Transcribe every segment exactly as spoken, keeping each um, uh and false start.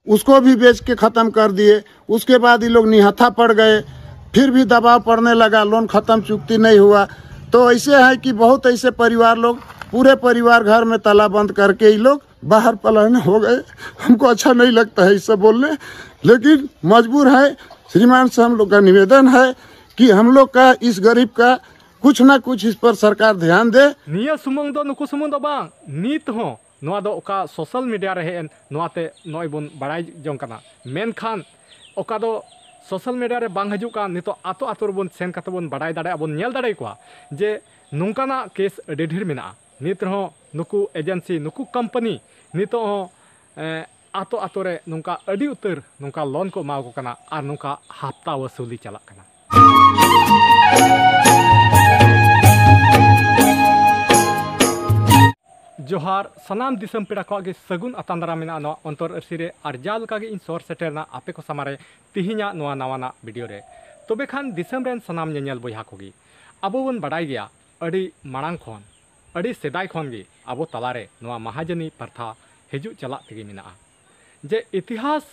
उसको भी बेच के ख़त्म कर दिए। उसके बाद ये लोग निहत्था पड़ गए, फिर भी दबाव पड़ने लगा, लोन ख़त्म, चुकती नहीं हुआ। तो ऐसे है कि बहुत ऐसे परिवार लोग, पूरे परिवार घर में ताला बंद करके ये लोग बाहर पलायन हो गए। हमको अच्छा नहीं लगता है इससे बोलने, लेकिन मजबूर है। श्रीमान से हम लोग का निवेदन है कि हम लोग का, इस गरीब का, कुछ ना कुछ इस पर सरकार ध्यान दे। ᱱᱤᱭᱟᱹ ᱥᱩᱢᱩᱝ ᱫᱚ, ᱱᱩᱠᱩ ᱥᱩᱢᱩᱝ ᱫᱚ ᱵᱟᱝ, ᱱᱤᱛ ᱦᱚᱸ ᱱᱚᱣᱟ ᱫᱚ ᱚᱠᱟ social media ᱨᱮ ᱦᱮᱡ ᱮᱱ, ᱱᱚᱣᱟᱛᱮ ᱱᱚᱜᱼᱚᱭ ᱵᱚᱱ ᱵᱟᱲᱟᱭ ᱡᱚᱝ ᱠᱟᱱᱟ᱾ ᱢᱮᱱᱠᱷᱟᱱ ᱚᱠᱟ ᱫᱚ social media ᱨᱮ ᱵᱟᱝ ᱦᱤᱡᱩᱜ ᱠᱟᱱ, ᱱᱤᱛᱚᱜ ᱟᱛᱳ ᱟᱛᱳ ᱨᱮᱵᱚᱱ ᱥᱮᱱ ᱠᱟᱛᱮ ᱵᱚᱱ ᱵᱟᱲᱟᱭ ᱫᱟᱲᱮᱭᱟᱜᱼᱟ, ᱵᱚᱱ ᱧᱮᱞ ᱫᱟᱲᱮᱭᱟᱠᱚᱣᱟ ᱡᱮ ᱱᱚᱝᱠᱟᱱᱟᱜ case ᱟᱹᱰᱤ ᱰᱷᱮᱨ ᱢᱮᱱᱟᱜᱼᱟ᱾ ᱱᱤᱛ ᱨᱮᱦᱚᱸ ᱱᱩᱠᱩ agency, ᱱᱩᱠᱩ company ᱱᱤᱛᱚᱜ ᱦᱚᱸ, ᱮᱸ, ᱟᱛᱳ ᱟᱛᱳ ᱨᱮ ᱱᱚᱝᱠᱟ ᱟᱹᱰᱤ ᱩᱛᱟᱹᱨ ᱱᱚᱝᱠᱟ loan ᱠᱚ ᱮᱢᱟ ᱠᱚ ᱠᱟᱱᱟ ᱟᱨ ᱱᱚᱝᱠᱟ ᱦᱟᱯᱛᱟ ᱣᱟᱹᱥᱩᱞᱤ ᱪᱟᱞᱟᱜ ᱠᱟᱱᱟ᱾ ᱡᱚᱦᱟᱨ, ᱥᱟᱱᱟᱢ ᱫᱤᱥᱚᱢ ᱯᱮᱲᱟ ᱠᱚᱣᱟᱜ ᱜᱮ ᱥᱟᱹᱜᱩᱱ ᱟᱛᱟᱝ ᱫᱟᱨᱟᱢ ᱢᱮᱱᱟᱜᱼᱟ ᱱᱚᱣᱟ ᱚᱱᱛᱚᱨ ᱟᱹᱨᱥᱤ ᱨᱮ᱾ ᱟᱨ ᱡᱟᱣ ᱞᱮᱠᱟ ᱜᱮ ᱤᱧ ᱥᱚᱦᱚᱨ ᱥᱮᱴᱮᱨ ᱮᱱᱟ ᱟᱯᱮ ᱠᱚ ᱥᱟᱢᱟᱝ ᱨᱮ ᱛᱤᱦᱤᱧᱟᱜ ᱱᱚᱣᱟ ᱱᱟᱣᱟᱱᱟᱜ video ᱨᱮ᱾ ᱛᱚᱵᱮ ᱠᱷᱟᱱ ᱫᱤᱥᱚᱢ ᱨᱮᱱ ᱥᱟᱱᱟᱢ ᱧᱮᱧᱮᱞ ᱵᱚᱭᱦᱟ ᱠᱚᱜᱮ, ᱟᱵᱚ ᱵᱚᱱ ᱵᱟᱰᱟᱭ ᱜᱮᱭᱟ ᱟᱹᱰᱤ ᱢᱟᱲᱟᱝ ᱠᱷᱚᱱ, ᱟᱹᱰᱤ ᱥᱮᱫᱟᱭ ᱠᱷᱚᱱ ᱜᱮ ᱟᱵᱚ ᱛᱟᱞᱟᱨᱮ ᱱᱚᱣᱟ ᱢᱟᱦᱟᱡᱚᱱᱤ ᱯᱨᱚᱛᱷᱟ ᱦᱤᱡᱩᱜ ᱪᱟᱞᱟᱜ ᱛᱮᱜᱮ ᱢᱮᱱᱟᱜᱼᱟ᱾ ᱡᱮ ᱤᱛᱤᱦᱟᱥ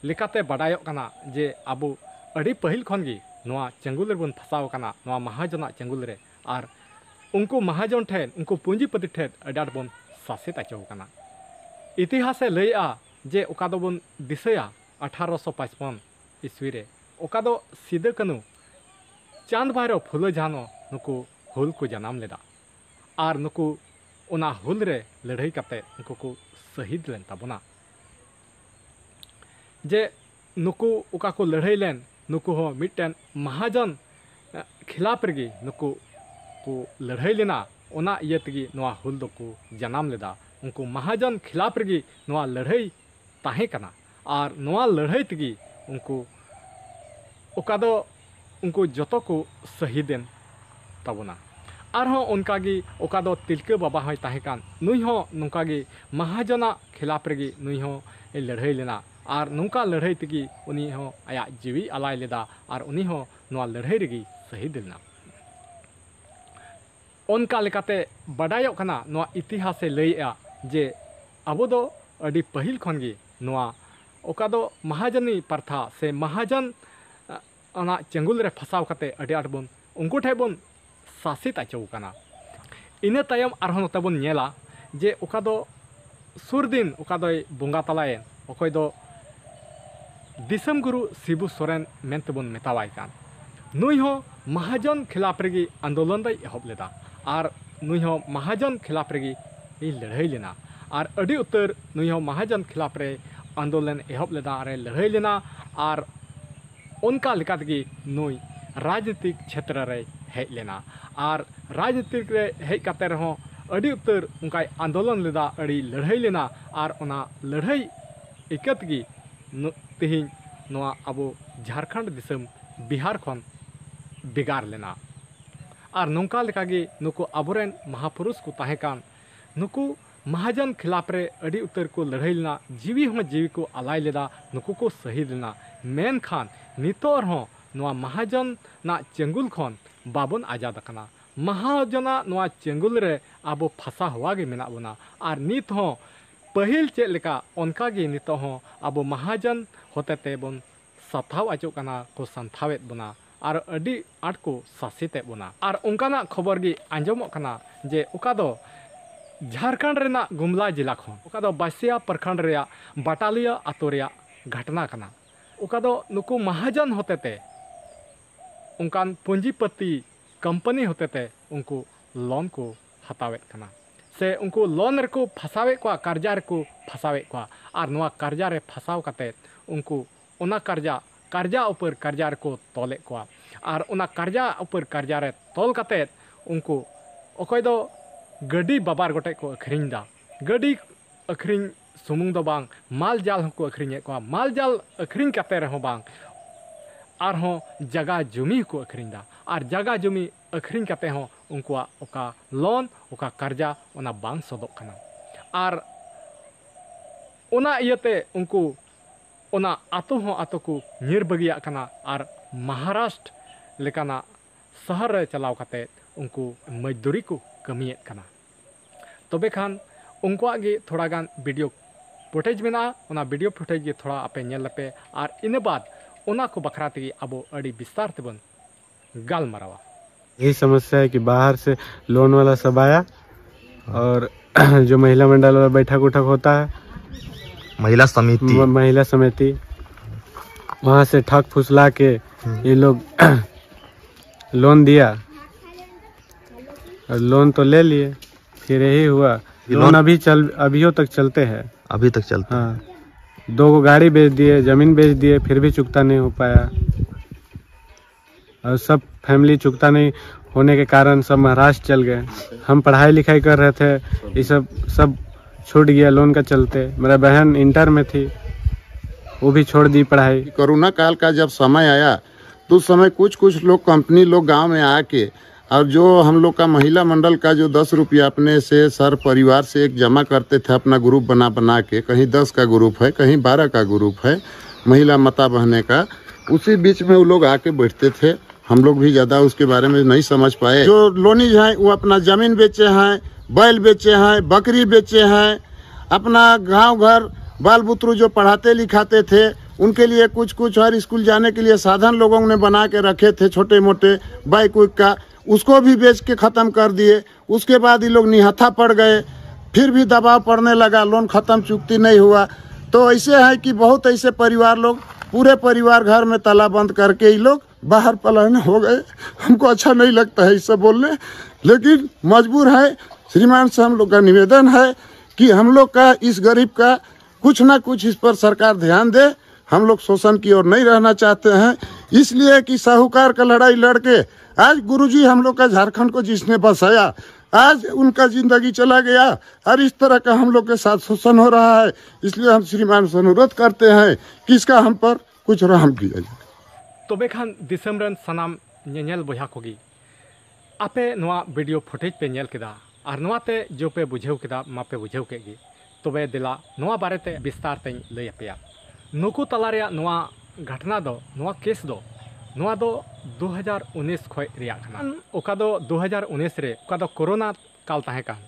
ᱞᱮᱠᱟᱛᱮ ᱵᱟᱰᱟᱭᱚᱜ ᱠᱟᱱᱟ ᱡᱮ ᱟᱵᱚ ᱟᱹᱰᱤ ᱯᱟᱹᱦᱤᱞ ᱠᱷᱚᱱ ᱜᱮ ᱱᱚᱣᱟ ᱪᱟᱸᱜᱩᱞ ᱨᱮᱵᱚᱱ ᱯᱷᱟᱥᱟᱣ ᱟᱠᱟᱱᱟ, ᱱᱚᱣᱟ ᱢᱟᱦᱟᱡᱚᱱᱟᱜ ᱪᱟᱸᱜᱩᱞ ᱨᱮ᱾ ᱟᱨ ᱩᱱᱠᱩ ᱢᱟᱦᱟᱡᱚᱱ ᱴᱷᱮᱱ, ᱩᱱᱠᱩ ᱯᱩᱸᱡᱤᱯᱚᱛᱤ ᱴᱷᱮᱱ ᱟᱹᱰᱤ ᱟᱸᱴ ᱵᱚᱱ ᱥᱟᱥᱮᱛ ᱦᱚᱪᱚ ᱟᱠᱟᱱᱟ᱾ ᱤᱛᱤᱦᱟᱥᱮ ᱞᱟᱹᱭᱮᱜᱼᱟ ᱡᱮ ᱚᱠᱟ ᱫᱚᱵᱚᱱ ᱫᱤᱥᱟᱹᱭᱟ ᱟᱴᱷᱟᱨᱚᱥᱚ ᱯᱟᱸᱪᱯᱚᱱ ᱤᱥᱣᱤ ᱨᱮ, ᱚᱠᱟ ᱫᱚ ᱥᱤᱫᱟᱹ ᱠᱟᱹᱱᱩ, ᱪᱟᱸᱫᱽ ᱵᱷᱟᱭᱨᱚ, ᱯᱷᱩᱞᱟᱹ ᱡᱷᱟᱱᱚ ᱱᱩᱠᱩ ᱦᱩᱞ ᱠᱚ ᱡᱟᱱᱟᱢ ᱞᱮᱫᱟ᱾ ᱟᱨ ᱱᱩᱠᱩ ᱚᱱᱟ ᱦᱩᱞ ᱨᱮ ᱞᱟᱹᱲᱦᱟᱹᱭ ᱠᱟᱛᱮ ᱩᱱᱠᱩ ᱠᱚ ᱥᱟᱹᱦᱤᱫ ᱞᱮᱱ ᱛᱟᱵᱚᱱᱟ᱾ ᱡᱮ ᱱᱩᱠᱩ ᱚᱠᱟ ᱠᱚ ᱞᱟᱹᱲᱦᱟᱹᱭ ᱞᱮᱱ, ᱱᱩᱠᱩ ᱦᱚᱸ ᱢᱤᱫᱴᱮᱱ ᱢᱟᱦᱟᱡᱚᱱ, ᱮ, ᱠᱷᱤᱞᱟᱯ ᱨᱮᱜᱮ ᱱᱩᱠᱩ ᱠᱚ ᱞᱟᱹᱲᱦᱟᱹᱭ ᱞᱮᱱᱟ᱾ ᱚᱱᱟ ᱤᱭᱟᱹ ᱛᱮᱜᱮ ᱱᱚᱣᱟ ᱦᱩᱞ ᱫᱚᱠᱚ ᱡᱟᱱᱟᱢ ᱞᱮᱫᱟ᱾ ᱩᱱᱠᱩ ᱢᱟᱦᱟᱡᱚᱱ ᱠᱷᱤᱞᱟᱯ ᱨᱮᱜᱮ ᱱᱚᱣᱟ ᱞᱟᱹᱲᱦᱟᱹᱭ ᱛᱟᱦᱮᱸ ᱠᱟᱱᱟ᱾ ᱟᱨ ᱱᱚᱣᱟ ᱞᱟᱹᱲᱦᱟᱹᱭ ᱛᱮᱜᱮ ᱩᱱᱠᱩ, ᱚᱠᱟ ᱫᱚ ᱩᱱᱠᱩ ᱡᱚᱛᱚ ᱠᱚ ᱥᱟᱹᱦᱤᱫ ᱮᱱ ᱛᱟᱵᱚᱱᱟ᱾ ᱟᱨᱦᱚᱸ ᱚᱱᱠᱟᱜᱮ ᱚᱠᱟ ᱫᱚ ᱛᱤᱞᱠᱟᱹ ᱵᱟᱵᱟ ᱦᱚᱸᱭ ᱛᱟᱦᱮᱸ ᱠᱟᱱ, ᱱᱩᱭ ᱦᱚᱸ ᱱᱚᱝᱠᱟᱜᱮ ᱢᱟᱦᱟᱡᱚᱱᱟᱜ ᱠᱷᱤᱞᱟᱯ ᱨᱮᱜᱮ ᱱᱩᱭ ᱦᱚᱸ ᱞᱟᱹᱲᱦᱟᱹᱭ ᱞᱮᱱᱟ᱾ ᱟᱨ ᱱᱚᱝᱠᱟ ᱞᱟᱹᱲᱦᱟᱹᱭ ᱛᱮᱜᱮ ᱩᱱᱤ ᱦᱚᱸ ᱟᱭᱟᱜ ᱡᱤᱣᱤ ᱟᱞᱟᱭ ᱞᱮᱫᱟ ᱟᱨ ᱩᱱᱤ ᱦᱚᱸ ᱱᱚᱣᱟ ᱞᱟᱹᱲᱦᱟᱹᱭ ᱨᱮᱜᱮᱭ ᱥᱟᱹᱦᱤᱫ ᱞᱮᱱᱟ᱾ ᱚᱱᱠᱟ ᱞᱮᱠᱟᱛᱮ ᱵᱟᱰᱟᱭᱚᱜ ᱠᱟᱱᱟ, ᱱᱚᱣᱟ ᱤᱛᱤᱦᱟᱥᱮ ᱞᱟᱹᱭᱮᱜᱼᱟ ᱡᱮ ᱟᱵᱚ ᱫᱚ ᱟᱹᱰᱤ ᱯᱟᱹᱦᱤᱞ ᱠᱷᱚᱱ ᱜᱮ ᱱᱚᱣᱟ ᱚᱠᱟ ᱫᱚ ᱢᱟᱦᱟᱡᱚᱱᱤ ᱯᱨᱚᱛᱷᱟ ᱥᱮ ᱢᱟᱦᱟᱡᱚᱱ ᱚᱱᱟ ᱪᱮᱸᱜᱩᱞ ᱨᱮ ᱯᱷᱟᱥᱟᱣ ᱠᱟᱛᱮ ᱟᱹᱰᱤ ᱟᱸᱴ ᱵᱚᱱ ᱩᱱᱠᱩ ᱴᱷᱮᱱ ᱵᱚᱱ ᱥᱟᱥᱤᱛ ᱟᱪᱚ ᱠᱟᱱᱟ᱾ ᱤᱱᱟᱹ ᱛᱟᱭᱚᱢ ᱟᱨᱦᱚᱸ ᱱᱚᱛᱮ ᱵᱚᱱ ᱧᱮᱞᱟ ᱡᱮ ᱚᱠᱟ ᱫᱚ ᱥᱩᱨ ᱫᱤᱱ ᱚᱠᱟ ᱫᱚᱭ ᱵᱚᱸᱜᱟ ᱛᱟᱞᱟᱭᱮᱱ, ᱚᱠᱚᱭ ᱫᱚ ᱫᱤᱥᱚᱢ ᱜᱩᱨᱩ ᱥᱤᱵᱩ ᱥᱚᱨᱮᱱ ᱢᱮᱱᱛᱮ ᱵᱚᱱ ᱢᱮᱛᱟᱣᱟᱭ ᱠᱟᱱ, ᱱᱩᱭ ᱦᱚᱸ ᱢᱟᱦᱟᱡᱚᱱ ᱠᱷᱤᱞᱟᱯ ᱨᱮᱜᱮ ᱟᱱᱫᱳᱞᱚᱱ ᱫᱚᱭ ᱮᱦᱚᱵ ᱞᱮᱫᱟ᱾ ᱟᱨ ᱱᱩᱭ ᱦᱚᱸ ᱢᱟᱦᱟᱡᱚᱱ ᱠᱷᱤᱞᱟᱯ ᱨᱮᱜᱮ ᱞᱟᱹᱲᱦᱟᱹᱭ ᱞᱮᱱᱟ᱾ ᱟᱨ ᱟᱹᱰᱤ ᱩᱛᱟᱹᱨ ᱱᱩᱭ ᱦᱚᱸ ᱢᱟᱦᱟᱡᱚᱱ ᱠᱷᱤᱞᱟᱯ ᱨᱮ ᱟᱱᱫᱳᱞᱚᱱ ᱮᱦᱚᱵ ᱞᱮᱫᱟ, ᱟᱨᱮ ᱞᱟᱹᱲᱦᱟᱹᱭ ᱞᱮᱱᱟ᱾ ᱟᱨ ᱚᱱᱠᱟ ᱞᱮᱠᱟ ᱛᱮᱜᱮ ᱱᱩᱭ ᱨᱟᱡᱽᱱᱤᱛᱤᱠ ᱪᱷᱮᱛᱨᱚ ᱨᱮᱭ ᱦᱮᱡ ᱞᱮᱱᱟ᱾ ᱟᱨ ᱨᱟᱡᱽᱱᱤᱛᱤᱠ ᱨᱮ ᱦᱮᱡ ᱠᱟᱛᱮ ᱨᱮᱦᱚᱸ ᱟᱹᱰᱤ ᱩᱛᱟᱹᱨ ᱚᱱᱠᱟᱭ ᱟᱱᱫᱳᱞᱚᱱ ᱞᱮᱫᱟ, ᱟᱹᱰᱤ ᱞᱟᱹᱲᱦᱟᱹᱭ ᱞᱮᱱᱟ᱾ ᱟᱨ ᱚᱱᱟ ᱞᱟᱹᱲᱦᱟᱹᱭ ᱤᱠᱟᱹ ᱛᱮᱜᱮ ᱱᱩ- ᱛᱮᱦᱮᱧ ᱱᱚᱣᱟ ᱟᱵᱚ ᱡᱷᱟᱲᱠᱷᱚᱸᱰ ᱫᱤᱥᱚᱢ ᱵᱤᱦᱟᱨ ᱠᱷᱚᱱ ᱵᱷᱮᱜᱟᱨ ᱞᱮᱱᱟ᱾ ᱟᱨ ᱱᱚᱝᱠᱟ ᱞᱮᱠᱟᱜᱮ ᱱᱩᱠᱩ ᱟᱵᱚᱨᱮᱱ ᱢᱟᱦᱟᱯᱩᱨᱩᱥ ᱠᱚ ᱛᱟᱦᱮᱸ ᱠᱟᱱ, ᱱᱩᱠᱩ ᱢᱟᱦᱟᱡᱚᱱ ᱠᱷᱤᱞᱟᱯ ᱨᱮ ᱟᱹᱰᱤ ᱩᱛᱟᱹᱨ ᱠᱚ ᱞᱟᱹᱲᱦᱟᱹᱭ ᱞᱮᱱᱟ, ᱡᱤᱣᱤ ᱦᱚᱸ ᱡᱤᱣᱤ ᱠᱚ ᱟᱞᱟᱭ ᱞᱮᱫᱟ, ᱱᱩᱠᱩ ᱠᱚ ᱥᱟᱹᱦᱤᱫ ᱞᱮᱱᱟ᱾ ᱢᱮᱱᱠᱷᱟᱱ ᱱᱤᱛᱚᱜ ᱨᱮᱦᱚᱸ ᱱᱚᱣᱟ ᱢᱟᱦᱟᱡᱚᱱᱟᱜ ᱪᱮᱸᱜᱩᱞ ᱠᱷᱚᱱ ᱵᱟᱵᱚᱱ ᱟᱡᱟᱫ ᱟᱠᱟᱱᱟ᱾ ᱢᱟᱦᱟᱡᱚᱱᱟᱜ ᱱᱚᱣᱟ ᱪᱮᱸᱜᱩᱞ ᱨᱮ ᱟᱵᱚ ᱯᱷᱟᱥᱟ ᱦᱚᱣᱟ ᱜᱮ ᱢᱮᱱᱟᱜ ᱵᱚᱱᱟ᱾ ᱟᱨ ᱱᱤᱛ ᱦᱚᱸ ᱯᱟᱹᱦᱤᱞ ᱪᱮᱫ ᱞᱮᱠᱟ ᱚᱱᱠᱟ ᱜᱮ ᱱᱤᱛᱚᱜ ᱦᱚᱸ ᱟᱵᱚ ᱢᱟᱦᱟᱡᱚᱱ ᱦᱚᱛᱮ ᱛᱮᱵᱚᱱ ᱥᱟᱛᱷᱟᱣ ᱟᱪᱚᱜ ᱠᱟᱱᱟ, ᱠᱚ ᱥᱟᱱᱛᱷᱟᱣᱮᱫ ᱵᱚᱱᱟ᱾ ᱟᱨ ᱟᱹᱰᱤ ᱟᱸᱴ ᱠᱚ ᱥᱟᱥᱮᱛᱮᱫ ᱵᱚᱱᱟ᱾ ᱟᱨ ᱚᱱᱠᱟᱱᱟᱜ ᱠᱷᱚᱵᱚᱨ ᱜᱮ ᱟᱸᱡᱚᱢᱚᱜ ᱠᱟᱱᱟ ᱡᱮ ᱚᱠᱟ ᱫᱚ ᱡᱷᱟᱲᱠᱷᱚᱸᱰ ᱨᱮᱱᱟᱜ ᱜᱩᱢᱞᱟ ᱡᱮᱞᱟ ᱠᱷᱚᱱ, ᱚᱠᱟ ᱫᱚ ᱵᱟᱥᱤᱭᱟ ᱯᱨᱚᱠᱷᱚᱸᱰ ᱨᱮᱭᱟᱜ ᱵᱟᱴᱟᱞᱤᱭᱟ ᱟᱛᱳ ᱨᱮᱭᱟᱜ ᱜᱷᱚᱴᱚᱱᱟ ᱠᱟᱱᱟ᱾ ᱚᱠᱟ ᱫᱚ ᱱᱩᱠᱩ ᱢᱟᱦᱟᱡᱚᱱ ᱦᱚᱛᱮᱛᱮ, ᱚᱱᱠᱟᱱ ᱯᱩᱸᱡᱤᱯᱟᱹᱛᱤ ᱠᱳᱢᱯᱟᱱᱤ ᱦᱚᱛᱮᱛᱮ ᱩᱱᱠᱩ ᱞᱳᱱ ᱠᱚ ᱦᱟᱛᱟᱣᱮᱫ ᱠᱟᱱᱟ, ᱥᱮ ᱩᱱᱠᱩ ᱞᱳᱱ ᱨᱮᱠᱚ ᱯᱷᱟᱥᱟᱣᱮᱫ ᱠᱚᱣᱟ, ᱠᱟᱨᱡᱟ ᱨᱮᱠᱚ ᱯᱷᱟᱥᱟᱣᱮᱫ ᱠᱚᱣᱟ᱾ ᱟᱨ ᱱᱚᱣᱟ ᱠᱟᱨᱡᱟ ᱨᱮ ᱯᱷᱟᱥᱟᱣ ᱠᱟᱛᱮ ᱩᱱᱠᱩ ᱚᱱᱟ ᱠᱟᱨᱡᱟ, ᱠᱟᱨᱡᱟ ᱩᱯᱟᱹᱨ ᱠᱟᱨᱡᱟ ᱨᱮᱠᱚ ᱛᱚᱞᱮᱫ ᱠᱚᱣᱟ᱾ ᱟᱨ ᱚᱱᱟ ᱠᱟᱨᱡᱟ ᱩᱯᱟᱹᱨ ᱠᱟᱨᱡᱟ ᱨᱮ ᱛᱚᱞ ᱠᱟᱛᱮ ᱩᱱᱠᱩ ᱚᱠᱚᱭ ᱫᱚ ᱜᱟᱹᱰᱤ ᱵᱟᱵᱟᱨ ᱜᱚᱴᱮᱡ ᱠᱚ ᱟᱹᱠᱷᱨᱤᱧ ᱮᱫᱟ, ᱜᱟᱹᱰᱤ ᱟᱹᱠᱷᱨᱤᱧ ᱥᱩᱢᱩᱝ ᱫᱚ ᱵᱟᱝ, ᱢᱟᱞ ᱡᱟᱞ ᱦᱚᱸᱠᱚ ᱟᱹᱠᱷᱨᱤᱧᱮᱫ ᱠᱚᱣᱟ᱾ ᱢᱟᱞ ᱡᱟᱞ ᱟᱹᱠᱷᱨᱤᱧ ᱠᱟᱛᱮ ᱨᱮᱦᱚᱸ ᱵᱟᱝ, ᱟᱨᱦᱚᱸ ᱡᱟᱜᱟ ᱡᱩᱢᱤ ᱦᱚᱸᱠᱚ ᱟᱹᱠᱷᱨᱤᱧ ᱮᱫᱟ᱾ ᱟᱨ ᱡᱟᱜᱟ ᱡᱩᱢᱤ ᱟᱹᱠᱷᱨᱤᱧ ᱠᱟᱛᱮ ᱦᱚᱸ ᱩᱱᱠᱩᱣᱟᱜ ᱚᱠᱟ ᱞᱳᱱ, ᱚᱠᱟ ᱠᱟᱨᱡᱟ, ᱚᱱᱟ ᱵᱟᱝ ᱥᱚᱫᱚᱜ ᱠᱟᱱᱟ᱾ ᱟᱨ ᱚᱱᱟ ᱤᱭᱟᱹᱛᱮ ᱩᱱᱠᱩ ᱚᱱᱟ ᱟᱛᱳ ᱦᱚᱸ ᱟᱛᱳ ᱠᱚ ᱧᱤᱨ ᱵᱟᱹᱜᱤᱭᱟᱜ ᱠᱟᱱᱟ᱾ ᱟᱨ ᱢᱟᱦᱟᱨᱟᱥᱴᱨ ᱞᱮᱠᱟᱱᱟᱜ ᱥᱚᱦᱚᱨ ᱨᱮ ᱪᱟᱞᱟᱣ ᱠᱟᱛᱮ ᱩᱱᱠᱩ ᱢᱚᱡᱽᱫᱩᱨᱤ ᱠᱚ ᱠᱟᱹᱢᱤᱭᱮᱫ ᱠᱟᱱᱟ᱾ ᱛᱚᱵᱮ ᱠᱷᱟᱱ ᱩᱱᱠᱩᱣᱟᱜ ᱜᱮ ᱛᱷᱚᱲᱟ ᱜᱟᱱ ᱵᱷᱤᱰᱤᱭᱳ ᱯᱷᱩᱴᱮᱡᱽ ᱢᱮᱱᱟᱜᱼᱟ, ᱚᱱᱟ ᱵᱷᱤᱰᱤᱭᱳ ᱯᱷᱩᱴᱮᱡᱽ ᱜᱮ ᱛᱷᱚᱲᱟ ᱟᱯᱮ ᱧᱮᱞ ᱞᱮᱯᱮ, ᱟᱨ ᱤᱱᱟᱹ ᱵᱟᱫ ᱚᱱᱟ ᱠᱚ ᱵᱟᱠᱷᱨᱟ ᱛᱮᱜᱮ ᱟᱵᱚ ᱟᱹᱰᱤ ᱵᱤᱥᱛᱟᱨ ᱛᱮᱵᱚᱱ ᱜᱟᱞᱢᱟᱨᱟᱣᱟ᱾ यही समस्या है कि बाहर से लोन वाला सब आया और जो महिला मंडल वाला बैठक उठक होता है, महिला समिति। म- महिला समिति, वहाँ से ठग फुसला के ये लोग लोन दिया और लोन तो ले लिए, फिर यही हुआ। लोन लोन- अभी चल अभियों तक चलते हैं। अभी तक चलते हैं। हाँ, दो गो गाड़ी बेच दिए, जमीन बेच दिए, फिर भी चुकता नहीं हो पाया। और सब फैमिली चुकता नहीं होने के कारण सब महाराष्ट्र चल गए। हम पढ़ाई लिखाई कर रहे थे, ये सब सब छूट गया लोन का चलते। मेरा बहन इंटर में थी, वो भी छोड़ दी पढ़ाई। कोरोना काल का जब समय आया, तो उस समय कुछ कुछ लोग, कंपनी लोग गांव में आके, और जो हम लोग का महिला मंडल का जो दस रुपया अपने से सर परिवार से एक जमा करते थे, अपना ग्रुप बना बना के, कहीं दस का ग्रुप है, कहीं बारह का ग्रुप है महिला मता बहने का, उसी बीच में वो लोग आके बैठते थे। हम लोग भी ज़्यादा उसके बारे में नहीं समझ पाए। जो लोनीज हैं, वो अपना ज़मीन बेचे हैं, बैल बेचे हैं, बकरी बेचे हैं, अपना गांव घर, बाल बुतरू जो पढ़ाते लिखाते थे, उनके लिए कुछ कुछ हर स्कूल जाने के लिए साधन लोगों ने बना के रखे थे, छोटे मोटे बाइक उइक का, उसको भी बेच के ख़त्म कर दिए। उसके बाद ये लोग निहत्था पड़ गए, फिर भी दबाव पड़ने लगा, लोन ख़त्म, चुकती नहीं हुआ। तो ऐसे है कि बहुत ऐसे परिवार लोग, पूरे परिवार घर में ताला बंद करके ये लोग बाहर पलायन हो गए। हमको अच्छा नहीं लगता है इससे बोलने, लेकिन मजबूर है। श्रीमान से हम लोग का निवेदन है कि हम लोग का, इस गरीब का, कुछ ना कुछ इस पर सरकार ध्यान दे। हम लोग शोषण की ओर नहीं रहना चाहते हैं, इसलिए कि साहूकार का लड़ाई लड़के आज गुरुजी हम लोग का झारखंड को जिसने बसाया, आज उनका जिंदगी चला गया और इस तरह का हम लोग के साथ शोषण हो रहा है। इसलिए हम श्रीमान से अनुरोध करते हैं कि इसका हम पर कुछ रहम किया जाए। ᱛᱚᱵᱮ ᱠᱷᱟᱱ ᱫᱤᱥᱚᱢ ᱨᱮᱱ ᱥᱟᱱᱟᱢ ᱧᱮᱧᱮᱞ ᱵᱚᱭᱦᱟ ᱠᱚᱜᱮ, ᱟᱯᱮ ᱱᱚᱣᱟ ᱵᱷᱤᱰᱤᱭᱳ ᱯᱷᱩᱴᱮᱡᱽ ᱯᱮ ᱧᱮᱞ ᱠᱮᱫᱟ ᱟᱨ ᱱᱚᱣᱟᱛᱮ ᱡᱚ ᱯᱮ ᱵᱩᱡᱷᱟᱹᱣ ᱠᱮᱫᱟ, ᱢᱟᱯᱮ ᱵᱩᱡᱷᱟᱹᱣ ᱠᱮᱫ ᱜᱮ᱾ ᱛᱚᱵᱮ ᱫᱮᱞᱟ, ᱱᱚᱣᱟ ᱵᱟᱨᱮᱛᱮ ᱵᱤᱥᱛᱟᱨ ᱛᱮᱧ ᱞᱟᱹᱭ ᱟᱯᱮᱭᱟ᱾ ᱱᱩᱠᱩ ᱛᱟᱞᱟ ᱨᱮᱭᱟᱜ ᱱᱚᱣᱟ ᱜᱷᱟᱴᱱᱟ ᱫᱚ, ᱱᱚᱣᱟ ᱠᱮᱥ ᱫᱚ, ᱱᱚᱣᱟ ᱫᱚ ᱫᱩ ᱦᱟᱡᱟᱨ ᱩᱱᱤᱥ ᱠᱷᱚᱱ ᱨᱮᱭᱟᱜ ᱠᱟᱱᱟ᱾ ᱚᱠᱟ ᱫᱚ ᱫᱩ ᱦᱟᱡᱟᱨ ᱩᱱᱤᱥ ᱨᱮ, ᱚᱠᱟ ᱫᱚ ᱠᱳᱨᱳᱱᱟ ᱠᱟᱞ ᱛᱟᱦᱮᱸ ᱠᱟᱱ,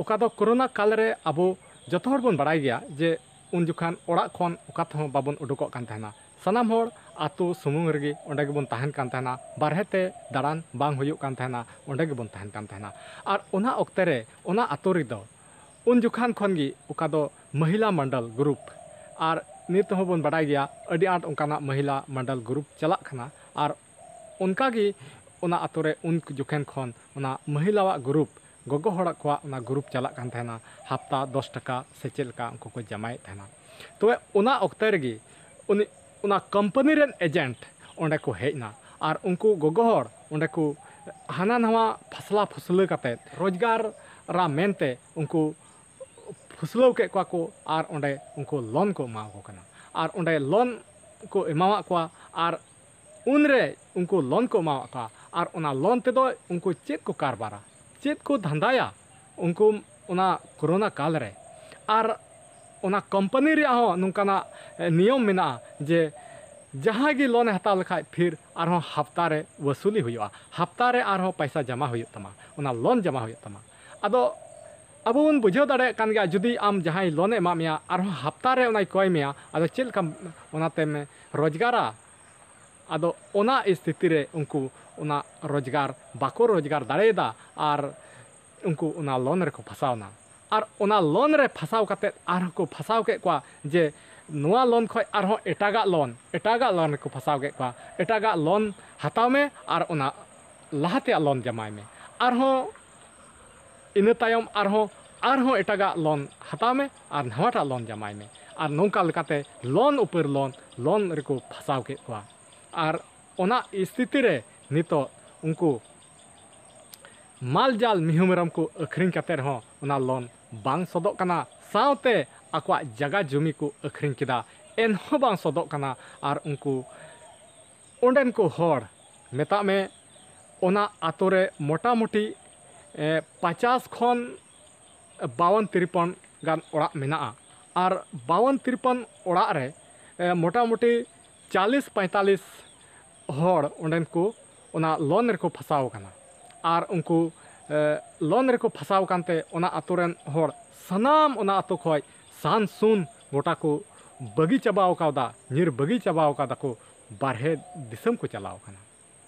ᱚᱠᱟ ᱫᱚ ᱠᱳᱨᱳᱱᱟ ᱠᱟᱞ ᱨᱮ ᱟᱵᱚ ᱡᱚᱛᱚ ᱦᱚᱲ ᱵᱚᱱ ᱵᱟᱲᱟᱭ ᱜᱮᱭᱟ ᱡᱮ ᱩᱱ ᱡᱚᱠᱷᱟᱱ ᱚᱲᱟᱜ ᱠᱷᱚᱱ ᱚᱠᱟ ᱛᱮᱦᱚᱸ ᱵᱟᱵᱚᱱ ᱩᱰᱩᱠᱚᱜ ᱠᱟᱱ ᱛᱟᱦᱮᱱᱟ᱾ ᱥᱟᱱᱟᱢ ᱦᱚᱲ ᱟᱛᱳ ᱥᱩᱢᱩᱝ ᱨᱮᱜᱮ ᱚᱸᱰᱮ ᱜᱮᱵᱚᱱ ᱛᱟᱦᱮᱱ ᱠᱟᱱ ᱛᱟᱦᱮᱱᱟ᱾ ᱵᱟᱨᱦᱮ ᱛᱮ ᱫᱟᱬᱟᱱ ᱵᱟᱝ ᱦᱩᱭᱩᱜ ᱠᱟᱱ ᱛᱟᱦᱮᱱᱟ, ᱚᱸᱰᱮ ᱜᱮᱵᱚᱱ ᱛᱟᱦᱮᱱ ᱠᱟᱱ ᱛᱟᱦᱮᱱᱟ᱾ ᱟᱨ ᱚᱱᱟ ᱚᱠᱛᱮ ᱨᱮ ᱚᱱᱟ ᱟᱛᱳ ᱨᱮᱫᱚ ᱩᱱ ᱡᱚᱠᱷᱟᱱ ᱠᱷᱚᱱ ᱜᱮ ᱚᱠᱟ ᱫᱚ ᱢᱚᱦᱤᱞᱟ ᱢᱚᱱᱰᱚᱞ ᱜᱨᱩᱯ, ᱟᱨ ᱱᱤᱛ ᱦᱚᱸ ᱵᱚᱱ ᱵᱟᱰᱟᱭ ᱜᱮᱭᱟ ᱟᱹᱰᱤ ᱟᱸᱴ ᱚᱱᱠᱟᱱᱟᱜ ᱢᱚᱦᱤᱞᱟ ᱢᱚᱱᱰᱚᱞ ᱜᱨᱩᱯ ᱪᱟᱞᱟᱜ ᱠᱟᱱᱟ᱾ ᱟᱨ ᱚᱱᱠᱟ ᱜᱮ ᱚᱱᱟ ᱟᱛᱳ ᱨᱮ ᱩᱱ ᱡᱚᱠᱷᱮᱱ ᱠᱷᱚᱱ ᱚᱱᱟ ᱢᱚᱦᱤᱞᱟᱣᱟᱜ ᱜᱨᱩᱯ, ᱜᱚᱜᱚ ᱦᱚᱲᱟᱜ ᱠᱚᱣᱟᱜ ᱚᱱᱟ ᱜᱨᱩᱯ ᱪᱟᱞᱟᱜ ᱠᱟᱱ ᱛᱟᱦᱮᱱᱟ᱾ ᱦᱟᱯᱛᱟ ᱫᱚᱥ ᱴᱟᱠᱟ ᱥᱮ ᱪᱮᱫ ᱞᱮᱠᱟ ᱩᱱᱠᱩ ᱠᱚ ᱡᱟᱢᱟᱭᱮᱫ ᱛᱟᱦᱮᱱᱟ᱾ ᱛᱚᱵᱮ ᱚᱱᱟ ᱚᱠᱛᱮ ᱨᱮᱜᱮ ᱩᱱᱤ, ᱚᱱᱟ ᱠᱳᱢᱯᱟᱱᱤ ᱨᱮᱱ ᱮᱡᱮᱱᱴ ᱚᱸᱰᱮ ᱠᱚ ᱦᱮᱡ ᱮᱱᱟ᱾ ᱟᱨ ᱩᱱᱠᱩ ᱜᱚᱜᱚ ᱦᱚᱲ ᱚᱸᱰᱮ ᱠᱚ ᱦᱟᱱᱟ ᱱᱟᱣᱟ ᱯᱷᱟᱥᱞᱟ ᱯᱷᱩᱥᱞᱟᱹ ᱠᱟᱛᱮᱫ ᱨᱳᱡᱽᱜᱟᱨᱟ ᱢᱮᱱᱛᱮ ᱩᱱᱠᱩ ᱯᱷᱩᱥᱞᱟᱹᱣ ᱠᱮᱫ ᱠᱚᱣᱟ ᱠᱚ᱾ ᱟᱨ ᱚᱸᱰᱮ ᱩᱱᱠᱩ ᱞᱳᱱ ᱠᱚ ᱮᱢᱟ ᱠᱚ ᱠᱟᱱᱟ᱾ ᱟᱨ ᱚᱸᱰᱮ ᱞᱳᱱ ᱠᱚ ᱮᱢᱟᱣᱟᱫ ᱠᱚᱣᱟ᱾ ᱟᱨ ᱩᱱᱨᱮ ᱩᱱᱠᱩ ᱞᱳᱱ ᱠᱚ ᱮᱢᱟᱣᱟᱫ ᱠᱚᱣᱟ᱾ ᱟᱨ ᱚᱱᱟ ᱞᱳᱱ ᱛᱮᱫᱚ ᱩᱱᱠᱩ ᱪᱮᱫ ᱠᱚ ᱠᱟᱨᱵᱟᱨᱟ, ᱪᱮᱫ ᱠᱚ ᱫᱷᱟᱱᱫᱟᱭᱟ ᱩᱱᱠᱩ ᱚᱱᱟ ᱠᱳᱨᱳᱱᱟ ᱠᱟᱞ ᱨᱮ? ᱟᱨ ᱚᱱᱟ ᱠᱳᱢᱯᱟᱱᱤ ᱨᱮᱭᱟᱜ ᱦᱚᱸ ᱱᱚᱝᱠᱟᱱᱟᱜ, ᱮ, ᱱᱤᱭᱚᱢ ᱢᱮᱱᱟᱜᱼᱟ ᱡᱮ ᱡᱟᱦᱟᱸᱭ ᱜᱮ ᱞᱳᱱ ᱮ ᱦᱟᱛᱟᱣ ᱞᱮᱠᱷᱟᱡ ᱯᱷᱤᱨ ᱟᱨᱦᱚᱸ ᱦᱟᱯᱛᱟ ᱨᱮ ᱣᱟᱹᱥᱩᱞᱤ ᱦᱩᱭᱩᱜᱼᱟ, ᱦᱟᱯᱛᱟ ᱨᱮ ᱟᱨᱦᱚᱸ ᱯᱚᱭᱥᱟ ᱡᱚᱢᱟ ᱦᱩᱭᱩᱜ ᱛᱟᱢᱟ, ᱚᱱᱟ ᱞᱳᱱ ᱡᱚᱢᱟ ᱦᱩᱭᱩᱜ ᱛᱟᱢᱟ᱾ ᱟᱫᱚ ᱟᱵᱚ ᱵᱚᱱ ᱵᱩᱡᱷᱟᱹᱣ ᱫᱟᱲᱮᱭᱟᱜ ᱠᱟᱱ ᱜᱮᱭᱟ, ᱡᱩᱫᱤ ᱟᱢ ᱡᱟᱦᱟᱸᱭ ᱞᱳᱱ ᱮ ᱮᱢᱟᱫ ᱢᱮᱭᱟ ᱟᱨᱦᱚᱸ ᱦᱟᱯᱛᱟ ᱨᱮ ᱚᱱᱟᱭ ᱠᱚᱭ ᱢᱮᱭᱟ, ᱟᱫᱚ ᱪᱮᱫ ᱞᱮᱠᱟᱢ ᱚᱱᱟᱛᱮᱢ ᱨᱳᱡᱽᱜᱟᱨᱟ? ᱟᱫᱚ ᱚᱱᱟ ᱥᱛᱷᱤᱛᱤ ᱨᱮ ᱩᱱᱠᱩ ᱚᱱᱟ ᱨᱳᱡᱽᱜᱟᱨ ᱵᱟᱠᱚ ᱨᱳᱡᱽᱜᱟᱨ ᱫᱟᱲᱮᱭᱟᱫᱟ᱾ ᱟᱨ ᱩᱱᱠᱩ ᱚᱱᱟ ᱞᱳᱱ ᱨᱮᱠᱚ ᱯᱷᱟᱥᱟᱣ ᱮᱱᱟ᱾ ᱟᱨ ᱚᱱᱟ ᱞᱳᱱ ᱨᱮ ᱯᱷᱟᱥᱟᱣ ᱠᱟᱛᱮᱫ ᱟᱨᱦᱚᱸ ᱠᱚ ᱯᱷᱟᱥᱟᱣ ᱠᱮᱫ ᱠᱚᱣᱟ ᱡᱮ ᱱᱚᱣᱟ ᱞᱳᱱ ᱠᱷᱚᱱ ᱟᱨᱦᱚᱸ ᱮᱴᱟᱜᱟᱜ ᱞᱳᱱ, ᱮᱴᱟᱜᱟᱜ ᱞᱳᱱ ᱨᱮᱠᱚ ᱯᱷᱟᱥᱟᱣ ᱠᱮᱫ ᱠᱚᱣᱟ᱾ ᱮᱴᱟᱜᱟᱜ ᱞᱳᱱ ᱦᱟᱛᱟᱣ ᱢᱮ ᱟᱨ ᱚᱱᱟ ᱞᱟᱦᱟ ᱛᱮᱭᱟᱜ ᱞᱳᱱ ᱡᱟᱢᱟᱭ ᱢᱮ᱾ ᱟᱨᱦᱚᱸ ᱤᱱᱟᱹ ᱛᱟᱭᱚᱢ ᱟᱨᱦᱚᱸ, ᱟᱨᱦᱚᱸ ᱮᱴᱟᱜᱟᱜ ᱞᱳᱱ ᱦᱟᱛᱟᱣ ᱢᱮ ᱟᱨ ᱱᱟᱣᱟᱴᱟᱜ ᱞᱳᱱ ᱡᱟᱢᱟᱭ ᱢᱮ᱾ ᱟᱨ ᱱᱚᱝᱠᱟ ᱞᱮᱠᱟᱛᱮ ᱞᱳᱱ ᱩᱯᱟᱹᱨ ᱞᱳᱱ, ᱞᱳᱱ ᱨᱮᱠᱚ ᱯᱷᱟᱥᱟᱣ ᱠᱮᱫ ᱠᱚᱣᱟ᱾ ᱟᱨ ᱚᱱᱟ ᱥᱛᱷᱤᱛᱤ ᱨᱮ ᱱᱤᱛᱚᱜ ᱩᱱᱠᱩ ᱢᱟᱞ ᱡᱟᱞ ᱢᱤᱦᱩ ᱢᱮᱨᱚᱢ ᱠᱚ ᱟᱹᱠᱷᱨᱤᱧ ᱠᱟᱛᱮ ᱨᱮᱦᱚᱸ ᱚᱱᱟ ᱞᱳᱱ ᱵᱟᱝ ᱥᱚᱫᱚᱜ ᱠᱟᱱᱟ, ᱥᱟᱶᱛᱮ ᱟᱠᱚᱣᱟᱜ ᱡᱟᱭᱜᱟ ᱡᱚᱢᱤ ᱠᱚ ᱟᱹᱠᱷᱨᱤᱧ ᱠᱮᱫᱟ, ᱮᱱᱦᱚᱸ ᱵᱟᱝ ᱥᱚᱫᱚᱜ ᱠᱟᱱᱟ᱾ ᱟᱨ ᱩᱱᱠᱩ ᱚᱸᱰᱮᱱ ᱠᱚ ᱦᱚᱲ, ᱢᱮᱛᱟᱜ ᱢᱮ, ᱚᱱᱟ ᱟᱛᱳ ᱨᱮ ᱢᱚᱴᱟᱢᱩᱴᱤ, ᱮ, ᱯᱚᱪᱟᱥ ᱠᱷᱚᱱ ᱵᱟᱣᱚᱱ ᱛᱤᱨᱯᱚᱱ ᱜᱟᱱ ᱚᱲᱟᱜ ᱢᱮᱱᱟᱜᱼᱟ᱾ ᱟᱨ ᱵᱟᱣᱚᱱ ᱛᱤᱨᱯᱚᱱ ᱚᱲᱟᱜ ᱨᱮ, ᱮ, ᱢᱚᱴᱟᱢᱩᱴᱤ ᱪᱟᱞᱤᱥ ᱯᱚᱸᱭᱛᱟᱞᱤᱥ ᱦᱚᱲ ᱚᱸᱰᱮᱱ ᱠᱚ ᱚᱱᱟ ᱞᱳᱱ ᱨᱮᱠᱚ ᱯᱷᱟᱥᱟᱣ ᱟᱠᱟᱱᱟ᱾ ᱟᱨ ᱩᱱᱠᱩ ᱞᱳᱱ ᱨᱮᱠᱚ ᱯᱷᱟᱥᱟᱣ ᱟᱠᱟᱱᱛᱮ ᱚᱱᱟ ᱟᱛᱳ ᱨᱮᱱ ᱦᱚᱲ ᱥᱟᱱᱟᱢ ᱚᱱᱟ ᱟᱛᱳ ᱠᱷᱚᱱ ᱥᱟᱱ ᱥᱩᱱ ᱜᱚᱴᱟ ᱠᱚ ᱵᱟᱹᱜᱤ ᱪᱟᱵᱟᱣ ᱠᱟᱣᱫᱟ, ᱧᱤᱨ ᱵᱟᱹᱜᱤ ᱪᱟᱵᱟᱣ ᱠᱟᱫᱟ ᱠᱚ᱾ ᱵᱟᱨᱦᱮ ᱫᱤᱥᱚᱢ ᱠᱚ ᱪᱟᱞᱟᱣ ᱠᱟᱱᱟ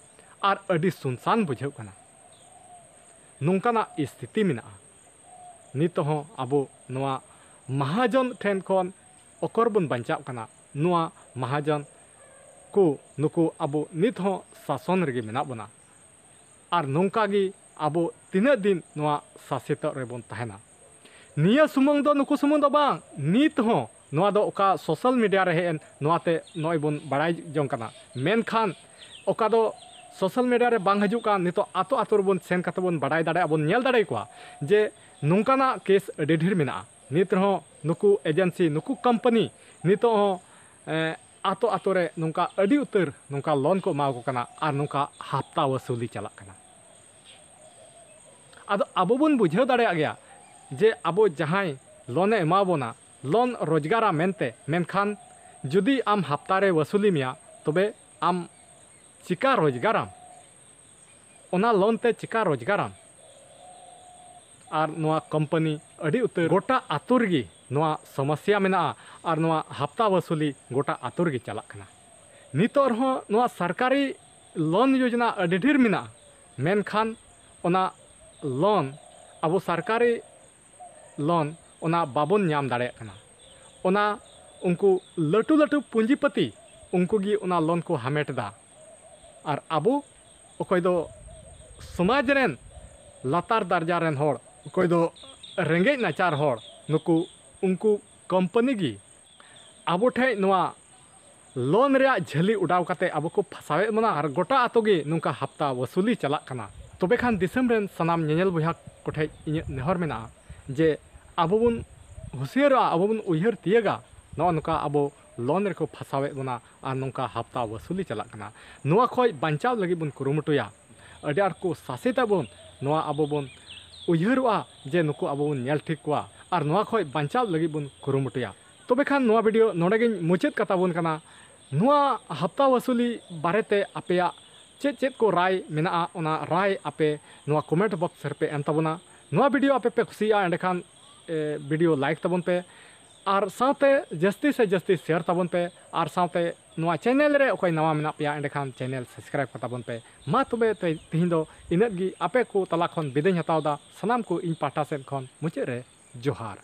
ᱟᱨ ᱟᱹᱰᱤ ᱥᱩᱱᱥᱟᱱ ᱵᱩᱡᱷᱟᱹᱜ ᱠᱟᱱᱟ᱾ ᱱᱚᱝᱠᱟᱱᱟᱜ ᱥᱛᱷᱤᱛᱤ ᱢᱮᱱᱟᱜᱼᱟ᱾ ᱱᱤᱛ ᱦᱚᱸ ᱟᱵᱚ ᱱᱚᱣᱟ ᱢᱟᱦᱟᱡᱚᱱ ᱴᱷᱮᱱ ᱠᱷᱚᱱ ᱚᱠᱚᱨ ᱵᱚᱱ ᱵᱟᱧᱪᱟᱜ ᱠᱟᱱᱟ? ᱱᱚᱣᱟ ᱢᱟᱦᱟᱡᱚᱱ ᱠᱚ, ᱱᱩᱠᱩ ᱟᱵᱚ ᱱᱤᱛ ᱦᱚᱸ ᱥᱟᱥᱚᱱ ᱨᱮᱜᱮ ᱢᱮᱱᱟᱜ ᱵᱚᱱᱟ᱾ ᱟᱨ ᱱᱚᱝᱠᱟ ᱜᱮ ᱟᱵᱚ ᱛᱤᱱᱟᱹᱜ ᱫᱤᱱ ᱱᱚᱣᱟ ᱥᱟᱥᱮᱛᱚᱜ ᱨᱮᱵᱚᱱ ᱛᱟᱦᱮᱱᱟ? ᱱᱤᱭᱟᱹ ᱥᱩᱢᱩᱝ ᱫᱚ, ᱱᱩᱠᱩ ᱥᱩᱢᱩᱝ ᱫᱚ ᱵᱟᱝ, ᱱᱤᱛ ᱦᱚᱸ ᱱᱚᱣᱟ ᱫᱚ ᱚᱠᱟ ᱥᱳᱥᱟᱞ ᱢᱤᱰᱤᱭᱟ ᱨᱮ ᱦᱮᱡ ᱮᱱ, ᱱᱚᱣᱟᱛᱮ ᱱᱚᱜᱼᱚᱭ ᱵᱚᱱ ᱵᱟᱲᱟᱭ ᱡᱚᱝ ᱠᱟᱱᱟ᱾ ᱢᱮᱱᱠᱷᱟᱱ ᱚᱠᱟ ᱫᱚ ᱥᱳᱥᱟᱞ ᱢᱤᱰᱤᱭᱟ ᱨᱮ ᱵᱟᱝ ᱦᱤᱡᱩᱜ ᱠᱟᱱ, ᱱᱤᱛᱚᱜ ᱟᱛᱳ ᱟᱛᱳ ᱨᱮᱵᱚᱱ ᱥᱮᱱ ᱠᱟᱛᱮ ᱵᱚᱱ ᱵᱟᱲᱟᱭ ᱫᱟᱲᱮᱭᱟᱜᱼᱟ, ᱵᱚᱱ ᱧᱮᱞ ᱫᱟᱲᱮᱭᱟᱠᱚᱣᱟ ᱡᱮ ᱱᱚᱝᱠᱟᱱᱟᱜ ᱠᱮᱥ ᱟᱹᱰᱤ ᱰᱷᱮᱨ ᱢᱮᱱᱟᱜᱼᱟ᱾ ᱱᱤᱛ ᱨᱮᱦᱚᱸ ᱱᱩᱠᱩ ᱮᱡᱮᱱᱥᱤ, ᱱᱩᱠᱩ ᱠᱳᱢᱯᱟᱱᱤ ᱱᱤᱛᱚᱜ ᱦᱚᱸ, ᱮᱸ, ᱟᱛᱳ ᱟᱛᱳ ᱨᱮ ᱱᱚᱝᱠᱟ ᱟᱹᱰᱤ ᱩᱛᱟᱹᱨ ᱱᱚᱝᱠᱟ ᱞᱳᱱ ᱠᱚ ᱮᱢᱟ ᱠᱚ ᱠᱟᱱᱟ ᱟᱨ ᱱᱚᱝᱠᱟ ᱦᱟᱯᱛᱟ ᱣᱟᱹᱥᱩᱞᱤ ᱪᱟᱞᱟᱜ ᱠᱟᱱᱟ᱾ ᱟᱫᱚ ᱟᱵᱚ ᱵᱚᱱ ᱵᱩᱡᱷᱟᱹᱣ ᱫᱟᱲᱮᱭᱟᱜ ᱜᱮᱭᱟ ᱡᱮ ᱟᱵᱚ ᱡᱟᱦᱟᱸᱭ ᱞᱳᱱᱮ ᱮᱢᱟ ᱵᱚᱱᱟ, ᱞᱳᱱ ᱨᱳᱡᱽᱜᱟᱨᱟ ᱢᱮᱱᱛᱮ, ᱢᱮᱱᱠᱷᱟᱱ ᱡᱩᱫᱤ ᱟᱢ ᱦᱟᱯᱛᱟ ᱨᱮ ᱣᱟᱹᱥᱩᱞᱤ ᱢᱮᱭᱟ, ᱛᱚᱵᱮ ᱟᱢ ᱪᱤᱠᱟ ᱨᱳᱡᱽᱜᱟᱨᱟᱢ? ᱚᱱᱟ ᱞᱳᱱ ᱛᱮ ᱪᱤᱠᱟ ᱨᱳᱡᱽᱜᱟᱨᱟᱢ? ᱟᱨ ᱱᱚᱣᱟ ᱠᱳᱢᱯᱟᱱᱤ ᱟᱹᱰᱤ ᱩᱛᱟᱹᱨ ᱜᱚᱴᱟ ᱟᱛᱳ ᱨᱮᱜᱮ ᱱᱚᱣᱟ ᱥᱚᱢᱚᱥᱥᱟ ᱢᱮᱱᱟᱜᱼᱟ ᱟᱨ ᱱᱚᱣᱟ ᱦᱟᱯᱛᱟ ᱣᱟᱹᱥᱩᱞᱤ ᱜᱚᱴᱟ ᱟᱛᱳ ᱨᱮᱜᱮ ᱪᱟᱞᱟᱜ ᱠᱟᱱᱟ᱾ ᱱᱤᱛᱚᱜ ᱨᱮᱦᱚᱸ ᱱᱚᱣᱟ ᱥᱚᱨᱠᱟᱨᱤ ᱞᱳᱱ ᱭᱳᱡᱽᱱᱟ ᱟᱹᱰᱤ ᱰᱷᱮᱨ ᱢᱮᱱᱟᱜᱼᱟ, ᱢᱮᱱᱠᱷᱟᱱ ᱚᱱᱟ ᱞᱳᱱ, ᱟᱵᱚ ᱥᱚᱨᱠᱟᱨᱤ ᱞᱳᱱ, ᱚᱱᱟ ᱵᱟᱵᱚᱱ ᱧᱟᱢ ᱫᱟᱲᱮᱭᱟᱜ ᱠᱟᱱᱟ᱾ ᱚᱱᱟ ᱩᱱᱠᱩ ᱞᱟᱹᱴᱩ ᱞᱟᱹᱴᱩ ᱯᱩᱸᱡᱤᱯᱟᱹᱛᱤ, ᱩᱱᱠᱩ ᱜᱮ ᱚᱱᱟ ᱞᱳᱱ ᱠᱚ ᱦᱟᱢᱮᱴ ᱮᱫᱟ᱾ ᱟᱨ ᱟᱵᱚ ᱚᱠᱚᱭ ᱫᱚ ᱥᱚᱢᱟᱡᱽ ᱨᱮᱱ ᱞᱟᱛᱟᱨ ᱫᱟᱨᱡᱟ ᱨᱮᱱ ᱦᱚᱲ, ᱚᱠᱚᱭ ᱫᱚ ᱨᱮᱸᱜᱮᱡ ᱱᱟᱪᱟᱨ ᱦᱚᱲ, ᱱᱩᱠᱩ, ᱩᱱᱠᱩ ᱠᱳᱢᱯᱟᱱᱤ ᱜᱮ ᱟᱵᱚ ᱴᱷᱮᱡ ᱱᱚᱣᱟ ᱞᱳᱱ ᱨᱮᱭᱟᱜ ᱡᱷᱟᱹᱞᱤ ᱚᱰᱟᱣ ᱠᱟᱛᱮ ᱟᱵᱚ ᱠᱚ ᱯᱷᱟᱥᱟᱣᱮᱫ ᱵᱚᱱᱟ ᱟᱨ ᱜᱚᱴᱟ ᱟᱛᱳ ᱜᱮ ᱱᱚᱝᱠᱟ ᱦᱟᱯᱛᱟ ᱣᱟᱹᱥᱩᱞᱤ ᱪᱟᱞᱟᱜ ᱠᱟᱱᱟ᱾ ᱛᱚᱵᱮ ᱠᱷᱟᱱ ᱫᱤᱥᱚᱢ ᱨᱮᱱ ᱥᱟᱱᱟᱢ ᱧᱮᱧᱮᱞ ᱵᱚᱭᱦᱟ ᱠᱚᱴᱷᱮᱡ ᱤᱧᱟᱹᱜ ᱱᱮᱦᱚᱨ ᱢᱮᱱᱟᱜᱼᱟ ᱡᱮ ᱟᱵᱚ ᱵᱚᱱ ᱦᱩᱸᱥᱤᱭᱟᱹᱨᱚᱜᱼᱟ, ᱟᱵᱚ ᱵᱚᱱ ᱩᱭᱦᱟᱹᱨ ᱛᱤᱭᱟᱹᱜᱟ ᱱᱚᱜᱼᱚ ᱱᱚᱝᱠᱟ ᱟᱵᱚ ᱞᱳᱱ ᱨᱮᱠᱚ ᱯᱷᱟᱥᱟᱣᱮᱫ ᱵᱚᱱᱟ ᱟᱨ ᱱᱚᱝᱠᱟ ᱦᱟᱯᱛᱟ ᱣᱟᱹᱥᱩᱞᱤ ᱪᱟᱞᱟᱜ ᱠᱟᱱᱟ᱾ ᱱᱚᱣᱟ ᱠᱷᱚᱡ ᱵᱟᱧᱪᱟᱣ ᱞᱟᱹᱜᱤᱫ ᱵᱚᱱ ᱠᱩᱨᱩᱢᱩᱴᱩᱭᱟ᱾ ᱟᱹᱰᱤ ᱟᱸᱴ ᱠᱚ ᱥᱟᱥᱮᱛ ᱮᱫ ᱵᱚᱱ, ᱱᱚᱣᱟ ᱟᱵᱚ ᱵᱚᱱ ᱩᱭᱦᱟᱹᱨᱚᱜᱼᱟ ᱡᱮ ᱱᱩᱠᱩ ᱟᱵᱚ ᱵᱚᱱ ᱧᱮᱞ ᱴᱷᱤᱠ ᱠᱚᱣᱟ ᱟᱨ ᱱᱚᱣᱟ ᱠᱷᱚᱡ ᱵᱟᱧᱪᱟᱣ ᱞᱟᱹᱜᱤᱫ ᱵᱚᱱ ᱠᱩᱨᱩᱢᱩᱴᱩᱭᱟ᱾ ᱛᱚᱵᱮ ᱠᱷᱟᱱ ᱱᱚᱣᱟ ᱵᱷᱤᱰᱤᱭᱳ ᱱᱚᱰᱮ ᱜᱤᱧ ᱢᱩᱪᱟᱹᱫ ᱠᱟᱛᱟ ᱵᱚᱱ ᱠᱟᱱᱟ᱾ ᱱᱚᱣᱟ ᱦᱟᱯᱛᱟ ᱣᱟᱹᱥᱩᱞᱤ ᱵᱟᱨᱮᱛᱮ ᱟᱯᱮᱭᱟᱜ ᱪᱮᱫ ᱪᱮᱫ ᱠᱚ ᱨᱟᱭ ᱢᱮᱱᱟᱜᱼᱟ, ᱚᱱᱟ ᱨᱟᱭ ᱟᱯᱮ ᱱᱚᱣᱟ comment box ᱨᱮᱯᱮ ᱮᱢ ᱛᱟᱵᱚᱱᱟ᱾ ᱱᱚᱣᱟ video ᱟᱯᱮ ᱯᱮ ᱠᱩᱥᱤᱭᱟᱜᱼᱟ, ᱮᱸᱰᱮᱠᱷᱟᱱ video like ᱛᱟᱵᱚᱱ ᱯᱮ, ᱟᱨ ᱥᱟᱶᱛᱮ ᱡᱟᱹᱥᱛᱤ ᱥᱮ ᱡᱟᱹᱥᱛᱤ share ᱛᱟᱵᱚᱱ ᱯᱮ, ᱟᱨ ᱥᱟᱶᱛᱮ ᱱᱚᱣᱟ channel ᱨᱮ ᱚᱠᱚᱭ ᱱᱟᱣᱟ ᱢᱮᱱᱟᱜ ᱯᱮᱭᱟ, ᱮᱸᱰᱮᱠᱷᱟᱱ channel subscribe ᱠᱟᱛᱟᱵᱚᱱ ᱯᱮ᱾ ᱢᱟ ᱛᱚᱵᱮ ᱛᱮ-, ᱛᱮᱦᱮᱧ ᱫᱚ ᱤᱱᱟᱹᱜ ᱜᱮ᱾ ᱟᱯᱮ ᱠᱚ ᱛᱟᱞᱟ ᱠᱷᱚᱱ ᱵᱤᱫᱟᱹᱭ ᱦᱟᱛᱟᱣ ᱫᱟ᱾ ᱥᱟᱱᱟᱢ ᱠᱚ ᱤᱧ ᱯᱟᱦᱴᱟ ᱥᱮᱫ ᱠᱷᱚᱱ ᱢᱩᱪᱟᱹᱫ ᱨᱮ ᱡᱚᱦᱟᱨ᱾